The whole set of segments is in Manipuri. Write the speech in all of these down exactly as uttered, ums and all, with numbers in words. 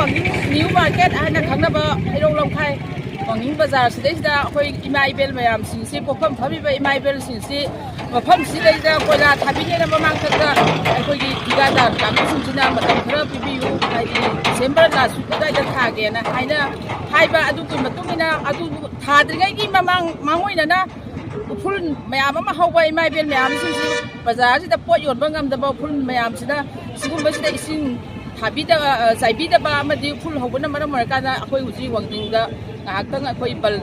ꯅ꯭ꯌꯨ ꯃꯥꯔꯀꯦꯠ ꯍꯥꯏꯅ ꯈꯪꯅꯕ ꯍꯩꯔꯣꯛ ꯂꯝꯈꯥꯏ ꯋꯥꯡꯖꯤꯡ ꯕꯖꯥꯔ ꯁꯤꯗꯩꯁꯤꯗ ꯑꯩꯈꯣꯏ ꯏꯃꯥ ꯏꯕꯦꯜ ꯃꯌꯥꯝꯁꯤꯡꯁꯤ, ꯄꯣꯛꯐꯝ ꯐꯝꯃꯤꯕ ꯏꯃꯥ ꯏꯕꯦꯜꯁꯤꯡꯁꯤ ꯃꯐꯝꯁꯤꯗꯩꯗ ꯀꯣꯏꯂꯥ ꯊꯥꯕꯤꯅꯦꯅ ꯃꯃꯥꯡꯊꯛꯇ ꯑꯩꯈꯣꯏꯒꯤ ꯊꯤꯀꯥꯗꯥꯔ ꯀꯥꯡꯕꯨꯁꯤꯡꯁꯤꯅ ꯃꯇꯝ ꯈꯔ ꯄꯤꯕꯤꯌꯨ, ꯍꯥꯏꯗꯤ ꯗꯤꯁꯦꯝꯕꯔ ꯂꯥꯁ ꯋꯤꯛ ꯑꯗꯨꯋꯥꯏꯗ ꯊꯥꯒꯦꯅ ꯍꯥꯏꯅ ꯍꯥꯏꯕ꯫ ꯑꯗꯨꯒꯤ ꯃꯇꯨꯡ ꯏꯟꯅ ꯑꯗꯨ ꯊꯥꯗ꯭ꯔꯤꯉꯩꯒꯤ ꯃꯃꯥꯡ ꯃꯥꯡꯑꯣꯏꯅꯅ ꯎꯐꯨꯜ ꯃꯌꯥꯝ ꯑꯃ ꯍꯧꯕ ꯏꯃꯥ ꯏꯕꯦꯜ ꯃꯌꯥꯝꯁꯤꯡꯁꯤ ꯕꯖꯥꯔꯁꯤꯗ ꯄꯣꯠ ꯌꯣꯟꯕ ꯉꯝꯗꯕ ꯎꯐꯨꯜ ꯃꯌꯥꯝꯁꯤꯅ ꯁꯤꯒꯨꯝꯕꯁꯤꯗ ꯏꯁꯤꯡ ꯊꯥꯕꯤꯗꯕ, ꯑ, ꯆꯥꯏꯕꯤꯗꯕ ꯑꯃꯗꯤ ꯎꯐꯨꯜ ꯍꯧꯕꯅ ꯃꯔꯝ ꯑꯣꯏꯔꯀꯥꯟꯗ ꯑꯩꯈꯣꯏ ꯍꯧꯖꯤꯛ ꯋꯥꯡꯖꯤꯡꯗ ꯉꯥꯏꯍꯥꯛꯇꯪ ꯑꯩꯈꯣꯏ ꯕꯟ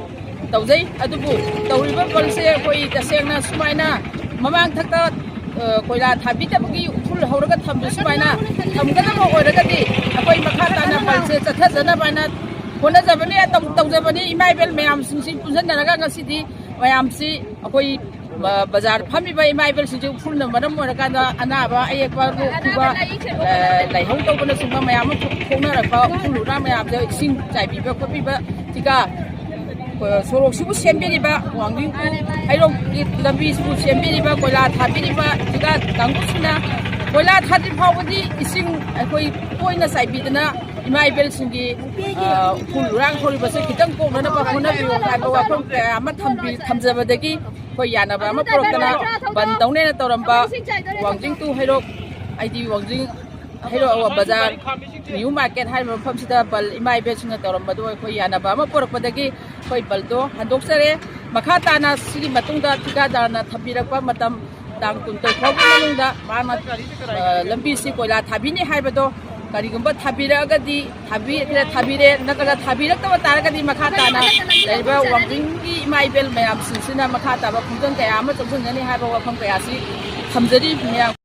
ꯇꯧꯖꯩ꯫ ꯑꯗꯨꯕꯨ ꯇꯧꯔꯤꯕ ꯕꯟꯁꯦ ꯑꯩꯈꯣꯏ ꯇꯁꯦꯡꯅ ꯁꯨꯃꯥꯏꯅ ꯃꯃꯥꯡꯊꯛꯇ, ꯑ, ꯀꯣꯏꯂꯥ ꯊꯥꯕꯤꯗꯕꯒꯤ ꯎꯐꯨꯜ ꯍꯧꯔꯒ ꯊꯝꯕ ꯁꯨꯃꯥꯏꯅ ꯊꯝꯒꯗꯕ ꯑꯣꯏꯔꯒꯗꯤ ꯑꯩꯈꯣꯏ ꯃꯈꯥ ꯇꯥꯅ ꯕꯟꯁꯦ ꯆꯠꯊꯖꯅꯕ ꯍꯥꯏꯅ ꯍꯣꯠꯅꯖꯕꯅꯤ, ꯇꯧ-, ꯇꯧꯖꯕꯅꯤ꯫ ꯏꯃꯥ ꯏꯕꯦꯜ ꯃꯌꯥꯝꯁꯤꯡꯁꯤ ꯄꯨꯟꯁꯤꯟꯅꯔꯒ ꯉꯁꯤꯗꯤ ꯃꯌꯥꯝꯁꯤ ꯑꯩꯈꯣꯏ ꯕ-, ꯕꯖꯥꯔ ꯐꯝꯃꯤꯕ ꯏꯃꯥ ꯏꯕꯦꯜꯁꯤꯡꯁꯤ ꯎꯐꯨꯜꯅ ꯃꯔꯝ ꯑꯣꯏꯔꯀꯥꯟꯗ ꯑꯅꯥꯕ ꯑꯌꯦꯛꯄ ꯂꯣꯛ ꯈꯨꯕ, ꯑ, ꯂꯥꯏꯍꯧ ꯇꯧꯕꯅꯆꯤꯡꯕ ꯃꯌꯥꯝ ꯑꯃ ꯊꯣꯛ-, ꯊꯣꯛꯅꯔꯛꯄ ꯎꯐꯨꯜ ꯎꯔꯥ ꯃꯌꯥꯝꯁꯦ ꯏꯁꯤꯡ ꯆꯥꯏꯕꯤꯕ ꯈꯣꯠꯄꯤꯕ, ꯊꯤꯀꯥ, ꯑ, ꯁꯣꯔꯣꯛꯁꯤꯕꯨ ꯁꯦꯝꯕꯤꯔꯤꯕ, ꯋꯥꯡꯖꯤꯡ ꯍꯩꯔꯣꯛꯀꯤ ꯂꯝꯕꯤꯁꯤꯕꯨ ꯁꯦꯝꯕꯤꯔꯤꯕ, ꯀꯣꯏꯂꯥ ꯊꯥꯕꯤꯔꯤꯕ ꯊꯤꯀꯥ ꯀꯥꯡꯕꯨꯁꯤꯡꯅ ꯀꯣꯏꯂꯥ ꯊꯥꯗ꯭ꯔꯤ ꯐꯥꯎꯕꯗꯤ ꯏꯁꯤꯡ ꯑꯩꯈꯣꯏ ꯇꯣꯏꯅ ꯆꯥꯏꯕꯤꯗꯅ ꯏꯃꯥ ꯏꯕꯦꯜꯁꯤꯡꯒꯤ, ꯑ, ꯎꯐꯨꯜ ꯎꯔꯥꯡ ꯍꯧꯔꯤꯕꯁꯦ ꯈꯤꯇꯪ ꯀꯣꯛꯅꯅꯕ ꯍꯣꯠꯅꯕꯤꯌꯨ ꯍꯥꯏꯕ ꯋꯥꯐꯝ ꯀꯌꯥ ꯑꯃ ꯊꯝꯕꯤ-, ꯊꯝꯖꯕꯗꯒꯤ ꯑꯩꯈꯣꯏ ꯌꯥꯅꯕ ꯑꯃ ꯄꯨꯔꯛꯇꯅ ꯕꯟ ꯇꯧꯅꯦꯅ ꯇꯧꯔꯝꯕ ꯋꯥꯡꯖꯤꯡ ꯇꯨ ꯍꯩꯔꯣꯛ, ꯍꯥꯏꯗꯤ ꯋꯥꯡꯖꯤꯡ ꯍꯩꯔꯣꯛ ꯕꯖꯥꯔ, ꯅ꯭ꯌꯨ ꯃꯥꯔꯀꯦꯠ ꯍꯥꯏꯔꯤꯕ ꯃꯐꯝꯁꯤꯗ ꯕꯟ ꯏꯃꯥ ꯏꯕꯦꯜꯁꯤꯡꯅ ꯇꯧꯔꯝꯕꯗꯣ ꯑꯩꯈꯣꯏ ꯌꯥꯅꯕ ꯑꯃ ꯄꯨꯔꯛꯄꯗꯒꯤ ꯑꯩꯈꯣꯏ ꯕꯟꯗꯣ ꯍꯟꯗꯣꯛꯆꯔꯦ꯫ ꯃꯈꯥ ꯇꯥꯅ ꯁꯤꯒꯤ ꯃꯇꯨꯡꯗ ꯊꯤꯀꯥꯗꯥꯔꯅ ꯊꯝꯕꯤꯔꯛꯄ ꯃꯇꯝ ꯇꯥꯡ ꯀꯨꯟꯇꯔꯨꯛ ꯐꯥꯎꯕꯒꯤ ꯃꯅꯨꯡꯗ ꯃꯥꯅ, ꯑ, ꯂꯝꯕꯤꯁꯤ ꯀꯣꯏꯂꯥ ꯊꯥꯕꯤꯅꯤ ꯍꯥꯏꯕꯗꯣ ꯀꯔꯤꯒꯨꯝꯕ ꯊꯥꯕꯤꯔꯛꯑꯒꯗꯤ, ꯊꯥꯕꯤꯔꯦ, ꯊꯥꯕꯤꯔꯦ, ꯅꯠꯇ꯭ꯔꯒ ꯊꯥꯕꯤꯔꯛꯇꯕ ꯇꯥꯔꯒꯗꯤ ꯃꯈꯥ ꯇꯥꯅ ꯂꯩꯔꯤꯕ ꯋꯥꯡꯖꯤꯡꯒꯤ ꯏꯃꯥ ꯏꯕꯦꯜ ꯃꯌꯥꯝꯁꯤꯡꯁꯤꯅ ꯃꯈꯥ ꯇꯥꯕ ꯈꯣꯡꯖꯪ ꯀꯌꯥ ꯑꯃ ꯆꯪꯁꯤꯟꯒꯅꯤ ꯍꯥꯏꯕ ꯋꯥꯐꯝ ꯀꯌꯥꯁꯤ ꯊꯝꯖꯔꯤ ꯃꯌꯥꯝ꯫